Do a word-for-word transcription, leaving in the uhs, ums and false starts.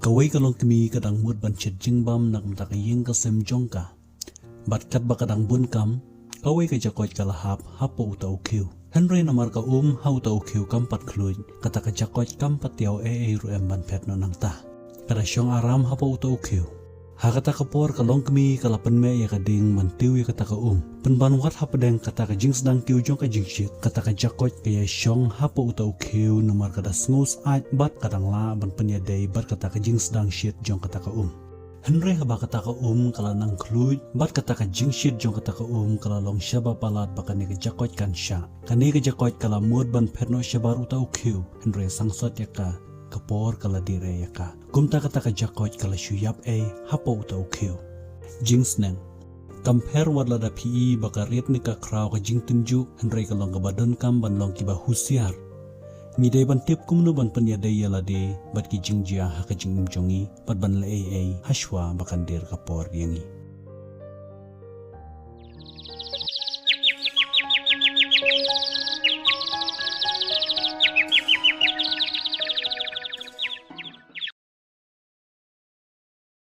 Kawei ka longkmie ka dang mut ban shet jingbam na ka bynta ka ïing ka sem jong ka. Bad katba ka dang bun kam, kawei ka jakoit ka la hap hapoh uta u khiew. Hynrei namar ka um ha uta u khiew kam pat khluit, kata ka jakoit kam pat tiaw ei ei ruh em ban phet noh nangta. Ka da shong aram hapoh uta u khiew. Ha kata ka por ka longkmie ka la pynmeh ïa ka ding ban tiew ïa kata ka um. Pynban wat hapdeng kata ka jingsdang kiew jong ka jingshit, kata ka jakoit ka ïa shong hapoh uta u khiew namar ka da sngew syaid bad ka dang lah ban pynïadei bad kata ka jingsdang shit jong kata ka um. Hynrei haba kata ka um ka la nang khluit bad kata ka jingshit jong kata ka um ka la long shaba palat ba kane ka jakoit kan shah. Kane ka jakoit ka la mut ban phet noh shabar uta u khiew, hynrei sangsot ïa ka, ka por ka la die ei ïa ka. Kumta kata ka jakoit ka la shu ïap ei hapoh uta u khiew. Jingsneng. Kam pher wat lada phi i ba ka rit ne ka khraw ka jingtynjuh, hynrei ka long kaba donkam ban long kiba husiar. Ngi dei ban tip kumno ban pynïadei ïa lade bad ki jingjia ha ka jingim jong ngi, bad ban leh ei ei hashwa ba kan die ka por ïa ngi.